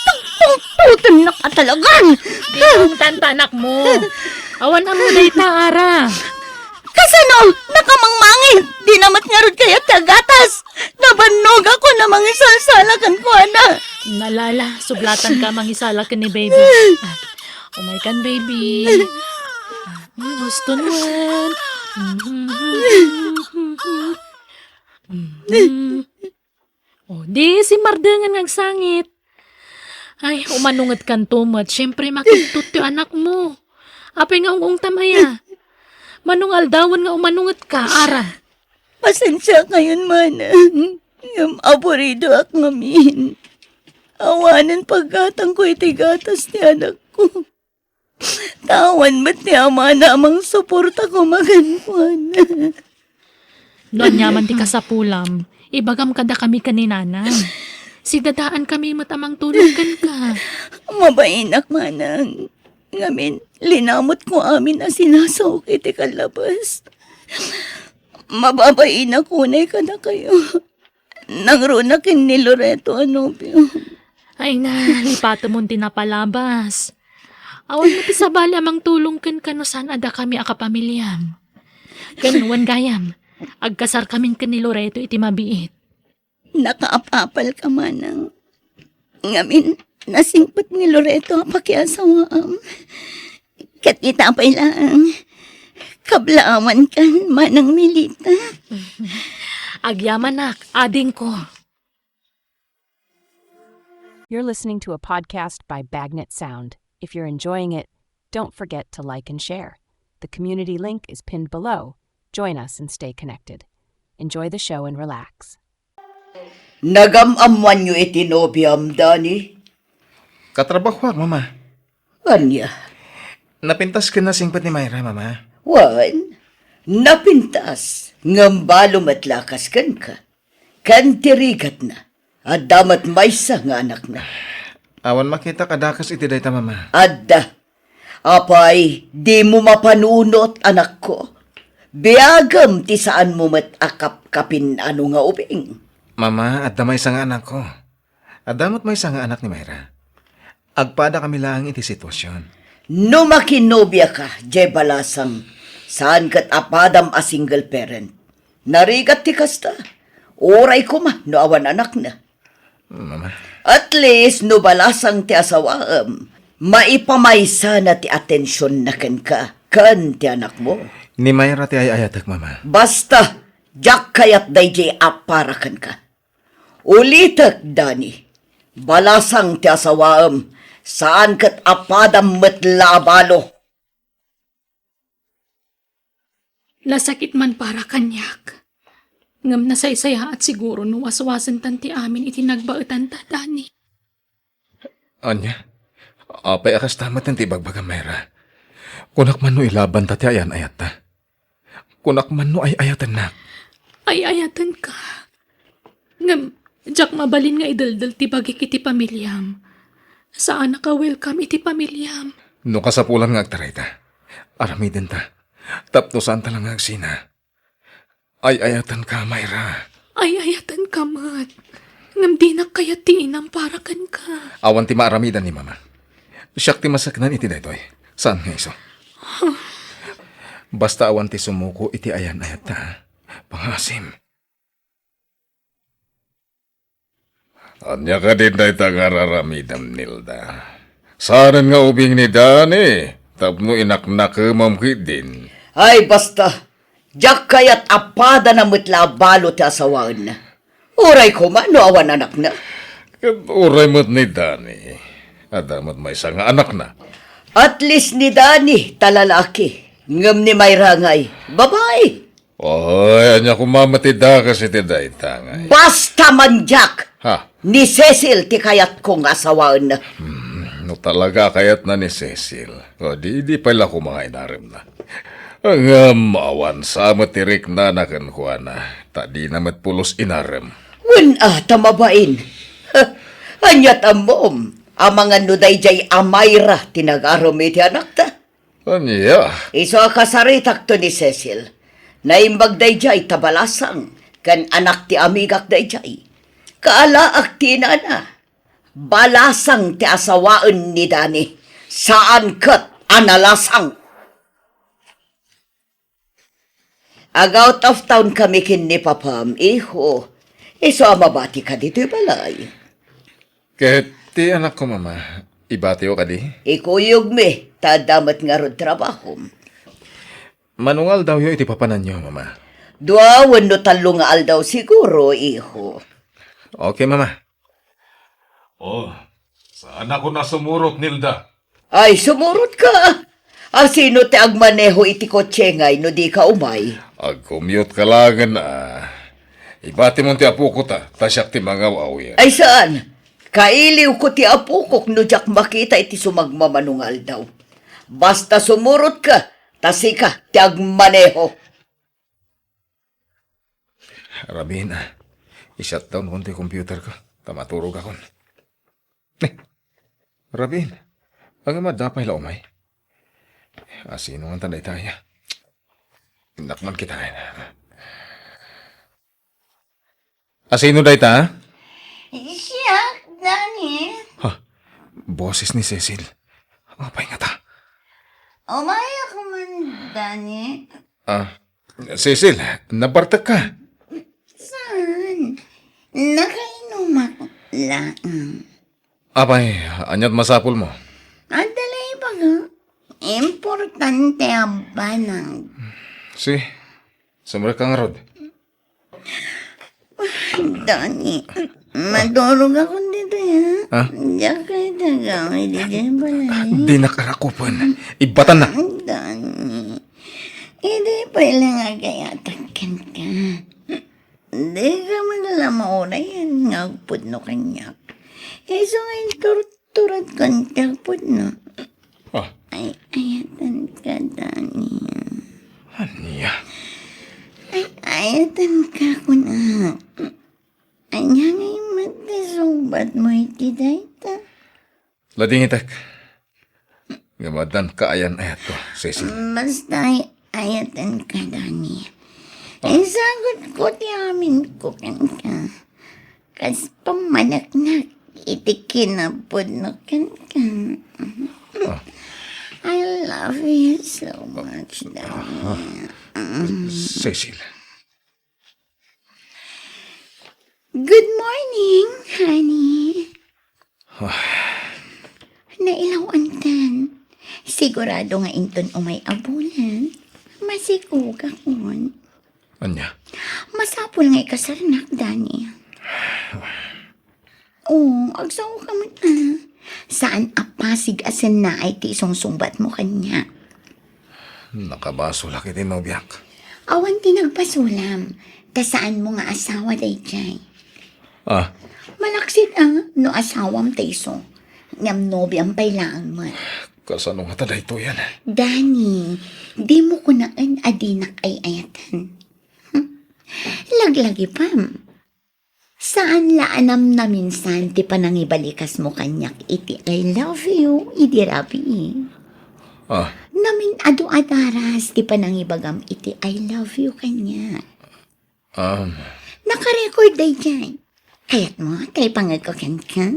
Pagpungputennak a talaga! Binuang ta, anakmo. Awan ammo dayta, Ara. Kasano? Nakamangmangit! Dina met ngarud kayat ti aggatas! Nabannogakon a mangisalsala kenkuana. Ala, ala, sublatanka a mangisala ken ni baby. Ah, umaykan, baby. Ah, mm, gusto naman. Mm. Oh, di simmardengen nga agsangit. Ay, umano ngarud kanto met. Siyempre, makigtot ti anakmo. Apay nga ung-ungtam aya? Mano nga aldawen nga umanungetka, Ara? Pasensiakayon, manang. Ngem aburidoak ngamin. Awanen paggatangko iti gatas ti anakko. Ta awan met ni amana a mangsuporta koma kenkuana. No aniaman ti kasapulam, ibagam kadakami ken ni nanang. Sidadaankami met a mangtulong kenka. Mabainak, manang. Ngamin, linamutko amin a sinasaok iti kallabas. Mababainak unay kadakayo. Nangruna ken ni Loreto a nobio. Ay na, lipatemon ti napalabas. Awan met ti sabali a mangtulong kenka no saan a dakami a kapamiliam. Ken wen gayam, agkasarkamin ken ni Loreto iti mabiit. Nakaapapalka, manang. Ngamin, nasingpet ni Loreto a pakiasawaam. Ket ita pay laeng, kablaawankan, Manang Milita. Agyamanak, adingko. You're listening to a podcast by Bagnet Sound. If you're enjoying it, don't forget to like and share. The community link is pinned below. Join us and stay connected. Enjoy the show and relax. Nagam-ammoanyo iti nobiam, Dani? Katrabahoak, Mama. Ania? Napintas ken nasingpet ni Myra, Mama. Wen, napintas, ngem balo met la a kas kenka. Ken ti rigatna, adda met maysa nga anakna. Awan makitak a dakes iti dayta, Mama. Adda. Apay, dimo mapanunot, anakko? Biagem ti saanmo met a kapkapin-ano nga ubing. Mama, adda maysa nga anakko. Adda met maysa nga anak ni Myra. Agpadakami laeng iti situasion. No makinobiaka, diay balasang, saan ket a padam a single parent. Narigat ti kasta. Uray koma no awan anakna. Mama. At least, no balasang ti asawaem, maipamaysana ti atensionna kenka ken ti anakmo. Ni Myra ti ay-ayatek, Mama. Basta, diak kayat daydiay a para kenka. Ulitek, Dani, balasang ti asawaem, saan ket a padam met la a balo. Nasakit man para kaniak. Ngem nasaysayaat siguro no waswasentan ti amin iti nagbaetanta, Dani. Ania? Apay a kasta met ti ibagbagam, Myra? Kunak man no ilabanta ti ayan-ayatta. Kunak man no ay-ayatennak. Ay-ayatenka. Ngem, diak mabalin nga ideldel ti bagik iti pamiliam. Saanak a welcome iti pamiliam. No kasapulan nga agtarayta, aramidenta. Tapno saanta la nga agsina. Ay-ayatenka, Myra. Ay-ayatenka met. Ngem dinak kayat ti inam para kenka. Awan ti maaramidan ni Mama. Siak ti masaknan iti daytoy. Saan nga isu? Basta awan ti sumuko iti ayan-ayatta, ha? Pangaasim. Ania kadin dayta nga ar-aramidem, Nilda? Saanen nga ubing ni Dani tapno inaknakemam ketdin? Ay, basta! Diak kayat a padana met la a balo ti asawaenna. Uray koma no awan anakna. Ket uray met ni Dani, adda met maysa nga anakna. At least ni Dani ta lalaki, ngem ni Myra ngay, babai. Oy, ania koma met ti dakes iti dayta ngay? Basta man diak! Ha? Ni Cecil ti kayatko nga asawaenna. Hmm, no talaga a kayatna ni Cecil, o di, di pay la koma nga inaremna. Ngem awan sa met ti riknana kenkuana, ta dina met pulos inarem. Wen a, ta mabain. Aniat ammom, amangan no daydiay a Myra ti nagarem iti anakta? Ania? Isu a kasaritakto ni Cecil. Naimbag daydiay ta balasang, ken anak ti amigak daydiay. Kaalaak ti inana. Balasang ti asawaen ni Dani. Saan ket a nalasang. Ag-out of town kami ken ni Papam, iho. Isu a mabatika ditoy balay. Ket ti anakko, Mama, ibatiyo kadi? Ikuyogmi, ta adda met ngarud trabahom. Mano nga aldawyo iti papananyo, Mama? Dua wenno tallo nga aldaw siguro, iho. Okay, Mama. Oh, saanakon a sumurot, Nilda. Ay, sumurotka. Asino ti agmaneho iti kotse ngay no dika umay? Agcommute ka laengen a. Ibatimon ti apoko ta, ta siak ti mangaw-awir. Ay saan! Kailiwko ti apokok no diak makita iti sumagmamano nga aldaw. Basta sumurotka, ta sika ti agmaneho. Rabin, ah, i-shutdown kon ti computer ko, ta maturog akon. Eh, Rabin, ang madapay la umay. Asino nga tan dayta aya? Nakman kita. Asino dayta? Siak, Dani. Ha? Boses ni Cecil. Apay nga ta? Umayak man, Dani. Ah, Cecil, nabartek ka? Saan? Nakainumak laeng. Apay, aniat masapul mo? Adda la ibaga. Importante a banag. Si, sumrek ka ngarud. Dani, madurog ako dito, ha? Ha? Diak kay tagaw, di kay balay. Di nakarakupan. Ibatan na. Dani, idi pay lang agayatak kenka. Di ka man la maurayan nga agpudno kaniak. Isu nga inturturat kan ti agpudno. Ah. Ay, ayatan ka, Dani. Ania? Ay, ayatan ka, kunak. Ania ngay met ti sungbat mo iti dayta? Ladingitek. Ngem addan kaayan-ayatko, Cecil. Basta ay-, ayaten ka, Dani. Ah. Isagut ko ti amin ko kenka. Kas pammaneknek iti kinapudno kenka. Ah. I love you so much, Dani. Ah. Cecil. Good morning, honey. Ah. Nailaw-antan. Sigurado nga inton umay a bulan, masikogakon. Ania? Masapul nga ikasarnak, Dani. Oh, agsaoka met, ah. Saan a pasig a sennaay ti isungsungbat mo kaniak? Nakabasolak iti nobiak. Awan ti nagbasolam, ta saan mo nga asawa daydiay. Ah. Malaksid a no asawam ta isu, ngem nobiam pay laeng met. Kasano ngata daytoyen? Dani, dimo kunaen a dinak ay-ayaten. Hmm. Laglagipem. Saan la a namnaminsan ti panangibalikasmo kaniak iti "I love you" idi rabii. Ah. Namin-adu a daras ti panangibagam iti "I love you" kaniak. Um. Naka-record daydiay. Kayatmo ta ipangegko kenka?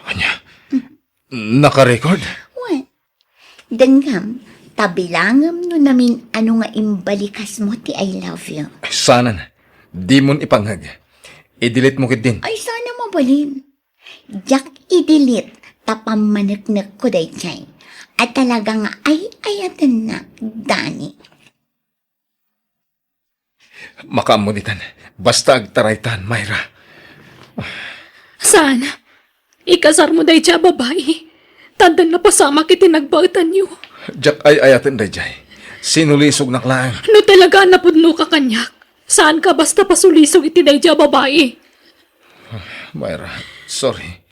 Ania? Naka-record? Wen. Denggam, ta bilangem no namin-adu nga imbalikasmo ti "I love you." Ay, saanen. Dimon ipangeg. I-delete mo ketdin. Ay, saan a mabalin. Diak i-delete ta pammaneknekko daydiay a talaga nga ay-ayatennak, Dani. Makaammo ditan. Basta agtaraytan, Myra. Saan? Ikasarmo daydiay a babai. Ta addan napasamak iti nagbaetanyo. Diak ay-ayaten daydiay. Sinulisognak laeng. No talaga a napudnoka kaniak, saanka basta pasulisog iti daydiay a babai. Myra, sorry.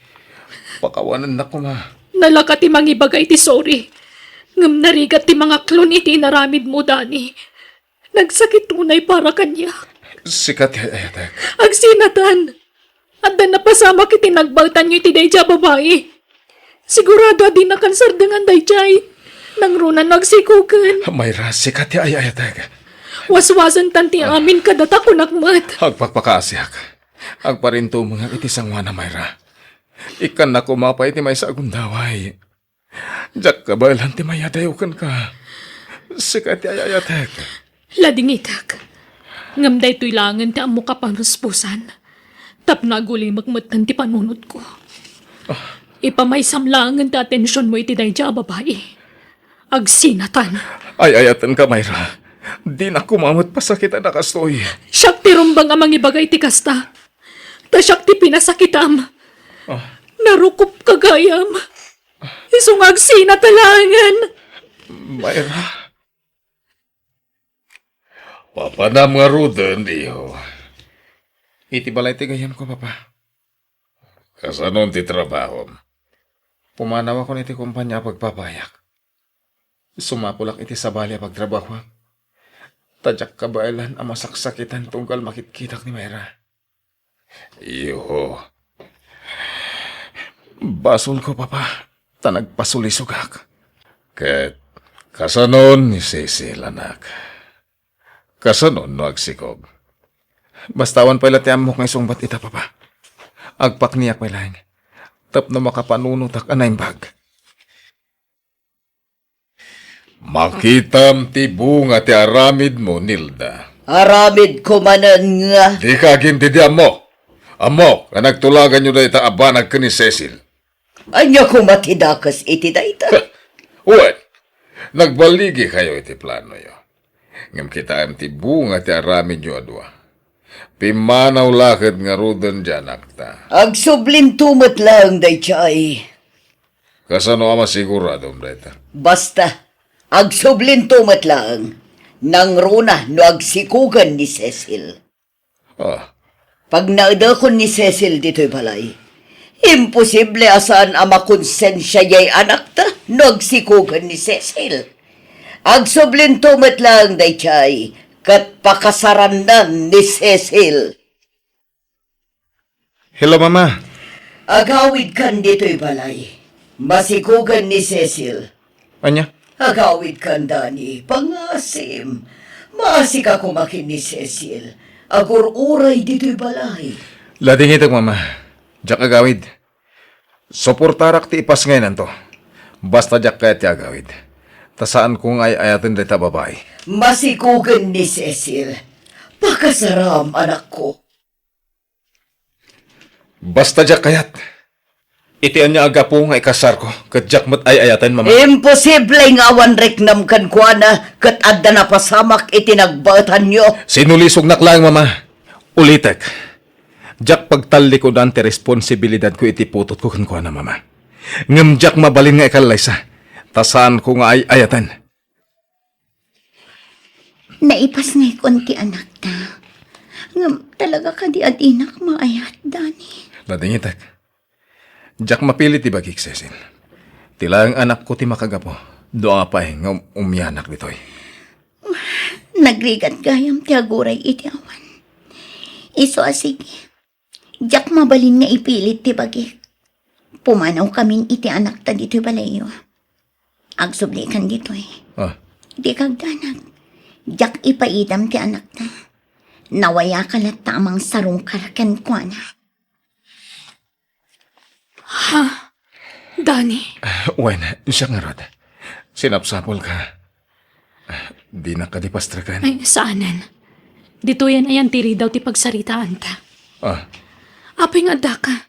Pakawanennak koma. Nalaka ti mangibaga iti sorry. Ngem narigat ti mangaklon iti inaramidmo, Dani. Nagsakit unay para kaniak. Sika ti ay-ayatek. Agsinatan! Adda napasamak iti nagbaetanyo iti daydiay a babai. Sigurado a dinakan sardengan daydiay. Nangruna no agsikoken. Myra, sika ti ay-ayatek. Waswasentan ti amin kadata, kunak met. Agpakpakaasiak. Agparintumengak iti sangoana, Myra. Ikkannak koma pay ti maysa a gundaway. Diak kabaelan ti mayadayo kenka. Sika ti ay-ayatek. Ladingitek. Ngem daytoy laengen ti ammok a panuspusan. Tapno agulimek metten ti panunotko. Ah. Ipamaysam laengen ti atensionmo iti daydiay a babai. Agsinatan. Ay-ayatenka, Myra. Dinak koma met pasakitan a kastoy. Siak ti rumbeng a mangibaga iti kasta. Ta siak ti pinasakitam. Ah. Narukopka gayam. Isu nga agsinat laengen. Myra. Papanam ngaruden, iho? Iti balay ti gayyemko, Papa. Kasanon ti trabahom? Pumanawakon iti kompania a pagpapayak. Sumapulak iti sabali a pagtrabahoak. Ta diak kabaelan a masaksakitan tunggal makitkitak ni Myra. Iho. Basolko, Papa, ta nagpasulisogak. Ket kasanon ni Cecil, anak? Kasanon no agsikog? Basta awan pay la ti ammok nga isungbat ita, Papa. Agpakniak pay laeng tapno makapanunotak a naimbag. Makitam ti bunga ti aramidmo, Nilda. Aramidko manen nga. Dika agintindi, ammo. Ammok nga nagtulaganyo dayta a banag ken ni Cecil. Ania koma ti dakes iti dayta? Wen, nagbaligikayo iti planoyo. Ngem kitaem ti bunga ti aramidyo a dua. Pimmanaw la ket ngaruden ti anakta. Agsublinto met laeng daydiay. Kasano a masiguradom dayta? Basta, agsublinto met laeng. Nangruna no agsikogen ni Cecil. Ah. Pagnaedakon ni Cecil ditoy balay, imposible a saan a makonsensia diay anakta no agsikogen ni Cecil. Agsublinto met laeng daydiay ket pakasarannan ni Cecil. Hello, Mama. Agawidkan ditoy balay. Masikogen ni Cecil. Ania? Agawidkan, Dani. Pangasim. Maasika koma ken ni Cecil. Agur-uray ditoy balay. Ladingitek, Mama. Diak agawid. Suportarak ti ipasngaynanto. Basta diak kayat ti agawid. Ta saanko nga ay-ayaten dayta babai. Masikogen ni Cecil. Pakasaram, anakko. Basta diak kayat. Iti ania a gapu nga ikasarko, ket diak met ay-ayaten, Mama. Imposible nga awan riknam kenkuana, ket adda napasamak iti nagbaetanyo. Sinulisognak laeng, Mama. Ulitek, diak pagtallikudan ti responsibilidadko iti putotko kenkuana, Mama. Ngem diak mabalin nga ikallaysa, ta saanko nga ay-ayaten. Naipasngaykon ti anakta. Ngem talaga kadi a dinak maayat, Dani? Ladingitek. Diak mapilit ti bagik, Cecil. Ti laeng anakko ti makagapu. Dua pay nga um-, umianak ditoy. Nagrigat gayam ti aguray iti awan. Isu a sige. Diak mabalin nga ipilit ti bagik. Pumanawkamin iti anakta ditoy balayyo. Agsublikan ditoy. Ah. Dika agdanag. Diak ipaidam ti anakta. Nawayaka latta a mangsarungkar kenkuana. Ha? Dani? Wen, siak ngarud. Sinapsapulka. Dinak kadi pastreken? Ay, saanen. Ditoyen ayan ti ridaw ti pagsaritaanta. Ah. Apay nga addaka?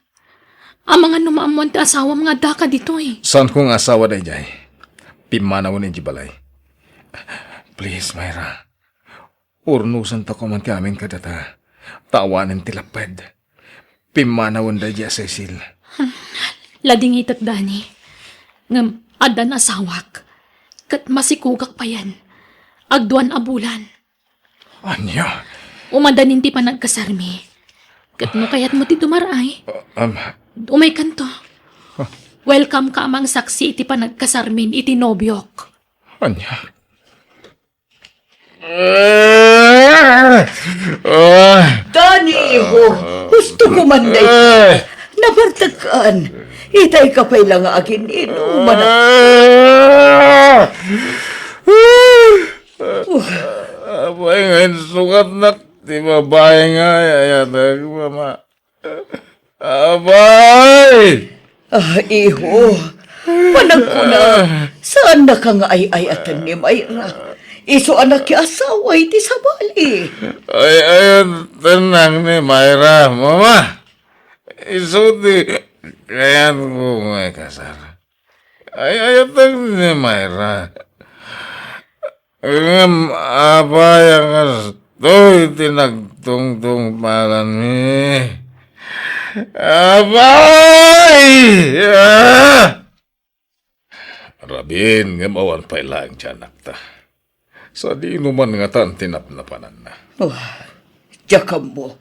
Amangan no maammoan ti asawam nga addaka ditoy. Saanko nga asawa daydiay. Pimmanawen idiay balay. Please, Myra. Urnosenta koma ti amin kadata. Ta awanen ti lapped. Pimmanawen daydiay a Cecil. Ladingitek, Dani. Ngem addan asawak. Ket masikogak payen. Agduan a bulan. Ania? Umadanin ti panagkasarmi. Ket no kayatmo ti dumar-ay, um, umaykanto. Welcome ka a mangsaksi iti panagkasarmin iti nobiok. Ania? Dani, iho, husto ko man dayta. Nabartekkan. Itay ka pay la nga agin-inuman. Apay nga insukatnak ti babai nga ay-ayatek, Mama? Apay! Ah, iho, panagkuna, saannaka nga ay-ayaten ni Myra. Isu a nakiasawa iti sabali. Ay-ayatennak ni Myra, Mama. Isu ti kayatko nga ikasar. Ay-ayatek ni Myra. Ngem apay a kastoy ti nagtungtungpalanmi? Apay! Ah! Rabiin, ngem awan pay laeng ti anakta. Sadino man ngatan ti napnapananna? Wah, diak ammo.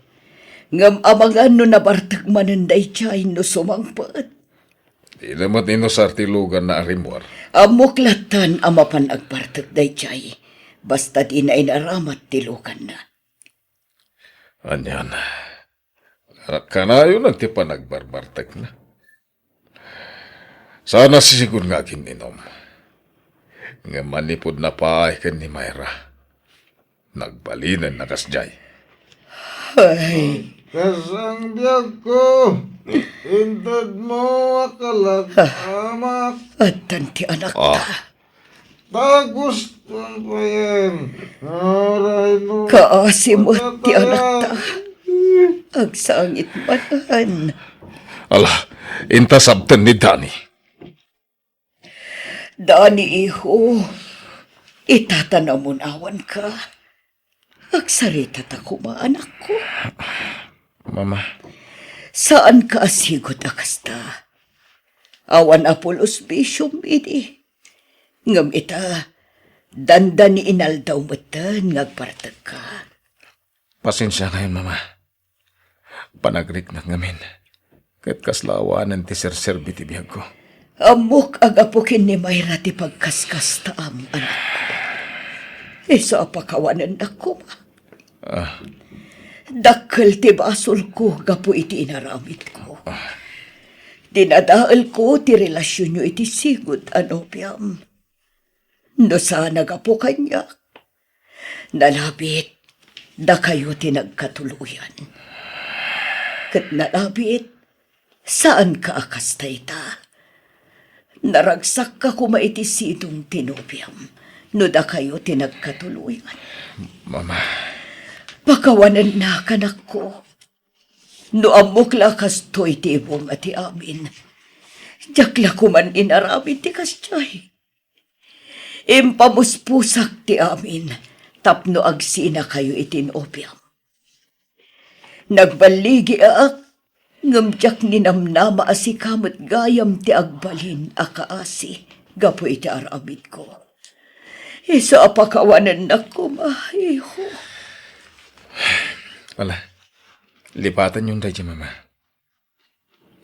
Ngem amangan no nabartek manen daydiay no sumangpet. Dina met inusar ti luganna a rimmuar. Ammok lattan a mapan agbartek daydiay, basta dina inaramat ti luganna. Anian, kanayon ti panagbarbartekna. Saan a sisigud nga agin-inom. Ngem manipud napaay ken ni Myra, nagbalinenna kasdiay. Ay. Kas ang biag ko, inted mo a kalak, amak. Addan ti anakta. Ah. Tagus pampayen. Aray no. Kaasi met ti anakta. Agsangit manen. Ala, inta sabten ni Dani. Dani, iho, ita ta namun-awanka. Agsarita ta koma, anakko. Mama. Saanka a sigud a kasta. Awan a pulos bisiom idi. Ngem ita, dandani inaldaw metten nga agbartekka. Pasensiakayon, Mama. Panagriknak ngamin, ket kasla awanen ti serserbi ti biagko. Ammok a gapu ken ni Myra ti pagkaskastaam, anakko. Isu a pakawanennak koma. Ah. Dakkel ti basolko gapu iti inaramidko. Ah. Dinadaelko ti relasionyo iti sigud a nobiam. No saan a gapu kaniak, nalabit, dakayo ti nagkatuloyan. Ket nalabit, saanka a kasta ita. Naragsakka koma iti sidong ti nobiam, no dakayo ti nagkatuloyan. Mama. Pakawanennak, anakko. No ammok la kastoy ti ibunga ti amin, diak la koman inaramid ti kasdiay. Impamuspusak ti amin tapno agsinakayo iti nobiam. Nagballigiak, ngem diak ninamnama a sika met gayam ti agbalin a kaasi gapu iti aramidko. Isu a pakawanennak koma, iho. Ala, lipatanyon daydi, Mama.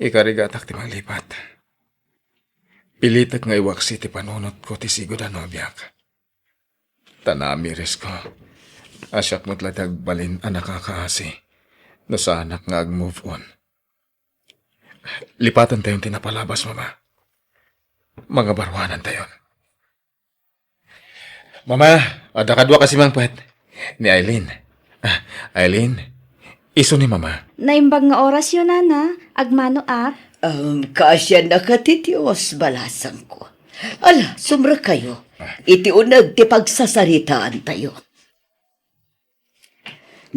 Ikarigatak ti manglipat. Pilitek nga iwaksi ti panunotko ti sigud a nobiak. Ta namirisko a siak met la ti agbalin a nakakaasi no saanak nga ag-move on. Lipatentayon ti napalabas, Mama. Mangabaruanantayon. Mama, adda kadua a simangpet. Ni Aileen. Ah, Aileen, isu ni Mama. Naimbag nga orasyo, Nana. Agmanoak. Um, kaasiannaka ti Dios, balasangko. Ala, sumrekkayo. Iti uneg ti pagsasaritaantayo.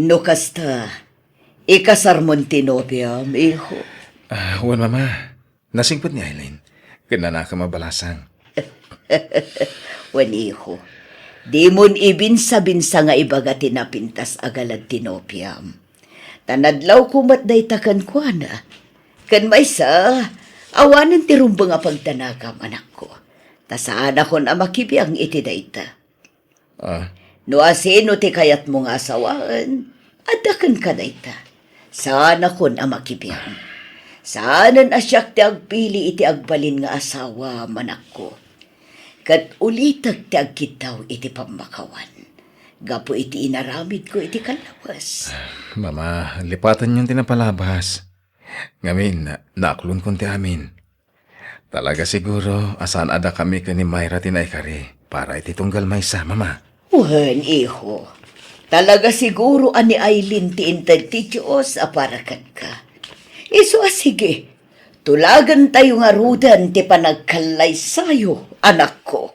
No kasta, ikasarmon ti nobiam, iho? Ah, wen, Mama. Nasingpet ni Aileen. Ket nanakem a balasang. Wen, iho. Dimon ibinsa-binsa nga ibaga ti napintas a galad ti nobiam. Ta nadlawko met dayta kenkuana. Ken maysa, awanen ti rumbeng a pagdanagam, anakko. Ta saanakon a makibiang iti dayta. Ah. No asino ti kayatmo nga asawaen, adda kenka dayta. Saanakon a makibiang. Saanen a siak ti agpili iti agbalin nga asawa, anakko. Ket ulitek ti agkiddaw iti pammakawan gapu iti inaramidko iti kallawes. Mama, lipatanyon ti napalabas. Ngamin, naaklonkon ti amin. Talaga siguro a saan a dakami ken ni Myra ti naikari para iti tunggal maysa, Mama. Wen, iho. Talaga siguro a ni Aileen ti inted ti Dios a para kenka. Isu a sige, tulagentayo ngaruden ti panagkallaysayo, anakko.